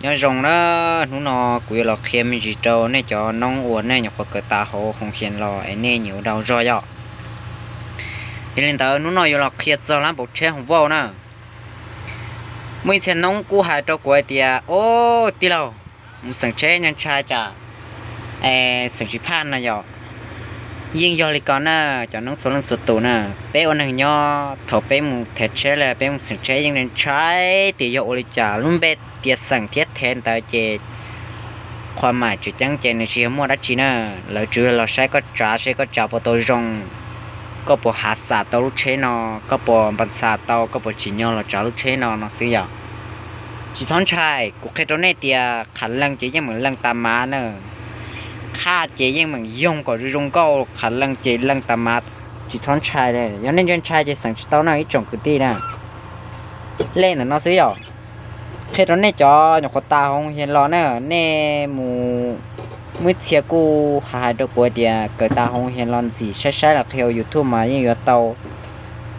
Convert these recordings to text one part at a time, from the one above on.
Nyob zoo na, hnub no kuv yuav los qhia me ntsis rau nej cov noob uas nej nyuam qhuav kawm tas hauv hoo hias los es nej nyiam ua dau zog yom. Yog li ntawd hnub no yuav los qhia txog lab npauv tsheb hoo vauj na. Muaj ib txhia noob kuj hais rau kuv hais tias, o, tij laug, mus xeem tsheb ntshai ntshai tsam xeem tsis phaj no yom. Yeej yog li ko na, cov noob txhua leej txhua tus na, peb ua neeg nyob thaum peb mus thev tsheb los peb mus xeem tsheb yeej ntshai tias yog ua li cas lub npe tias xeem thiab thev ntawd ces qhua mam tseem ceeb ces nws tsis yog muaj dab tsi na. Lawv tsuas yog los saib koj tsav seb koj tsav puas tau zoo, koj puas hav xam tau lub tsheb no, koj puas npa xam tau, koj puas tsim nyog los tsav lub tsheb no no xwb yom. Tsis txhob ntshai, kuv qhia rau nej tias qhov leej ces yeej meem leej tas mav na. Qhaj ces yeej meem yoog kom zoo zoo nkauj, qhov leej ces leej tas mav. Tsis txhob ntshai, yog nej ntshai ntshai ces xeem tsis tau na ib tsoom kwv tij na. Lej ntawm no xwb yom. Qhia rau nej cov nyuam qhuav tas hoo hias los na, nej mus, muaj ib txhia kuj hais rau kuv tias kawm tas hoo hias los ntxim saib saib los qhia YouTube mas yeej yuav tau.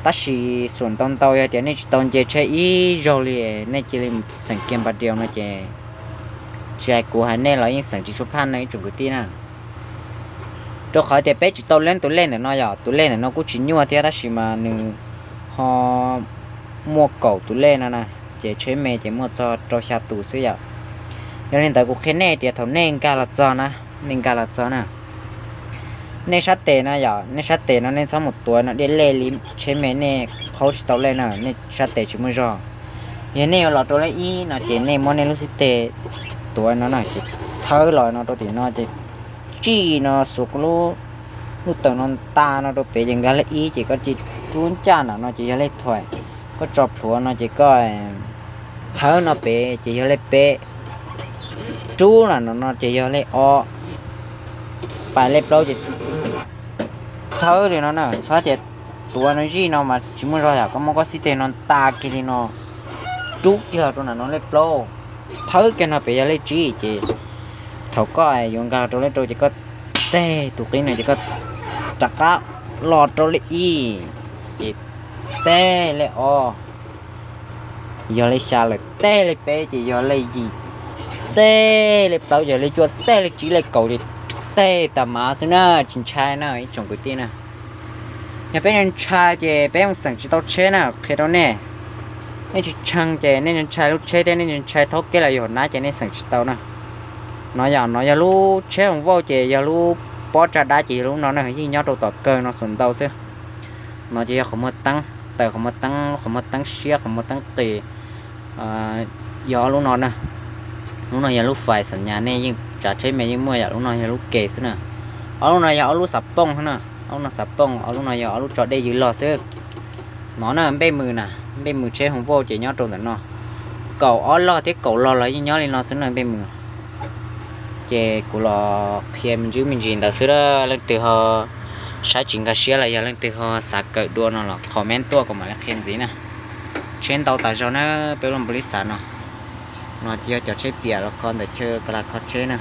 Tab sis xum ntau ntau yog tias nej tsis tau nce tsheb ib zaug li, nej cia li xeem kiag npas diaus no ces tsis hais kuv hais nej los yeej xeem tsis tshua phaj no ib tsoom kwv tij na. Rau qhov tias peb tsis tau leeb tus lej ntawm no yom, tus lej ntawm no kuj tsis nyuaj thiab tab sis mas nws ho muaj kaum tus lej no na, ces tsheb me ces muaj txog rau xya tus xwb yom. Yog li ntawd kuv qhia nej tias thaum nej nkag los txog na, nej nkag los txog na, nej sab tes no yom, nej sab tes no nej txhob mus tuav no dej lej li, tsheb me nej qhaub tsis tau lej na, nej sab tes tsis muaj zog. Yog nej yuav los rau lej ib no ces nej muab nej lub xib teg tuav no na, ces thawb los no rau tim no ces tsij no xuas lub, lub taws no nta no rau pem ces nkag lej ib ces koj cia rub ncaj nram no ces yog lej thuam, koj tso plhuav no ces koj thawb no pem ces yog lej peb, rub nram no ces yog lej ob, pais lej plaub ces thawb li no na, txhob tias tuav no zij no mas tsis muaj zog yom, koj muab koj xib teg no nta kiag li no, rub kiag los rau nram no lej plaub, thawb kiag no pem yog lej tsib ces thaum koj yuav nkag los rau lej rau ces koj teg tus qib no ces koj rov qab los rau lej ib ces teg lej ob, yog lej xya lawm, teg lej peb ces yog lej yim, teg lej plaub ces lej cuaj, teg lej tsib lej kaum ces teg tas mav xwb na, tsis ntshai na ib tsoom kwv tij na. Yog peb ntshai ces peb mus xeem tsis tau tsheb na, qhia rau nej. Nej tsis tshee ces nej ntshai lub tsheb thiab nej ntshai thaub keb los yog nab ces nej xeem tsis tau na. No yog, no yog lub tsheb hoo vauj ces yog lub pob tsag dab ces yog lub no na, yeej nyob rau tom kawg no xus ntau xwb. No ces yog qhov muag teeb, taws qhov muag teeb, qhov muag teeb siab, qhov muag teeb qis, yog ob lub no na. Lub no yog lub fais xam nyas, nej yeej tsav tsheb me yeej muaj yom, lub no yog lub ke xwb na. Ob lub no yog ob lub xav pooj xwb na, ob lub no xav pooj, ob lub no yog ob lub tso dej ywg log xwb. No na npej mws na, npej mws tsheb hoo vauj ces nyob rau ntawm no. Kaum ob log thiab kaum log los yeej nyob li no xwb na npej mws. Ces kuv los qhia me ntsis me ntsis ntawd xwb a, leej twg ho saib tsis nkag siab los yog leej twg ho xav kawm dua no los comment tuaj kuv mam li qhia ntxiv na. Tsheb ntau tas zog na, peb lub npaus lis xav no. No ces yog cov tsheb piam los kho ntawm chaw ka la kho tsheb na.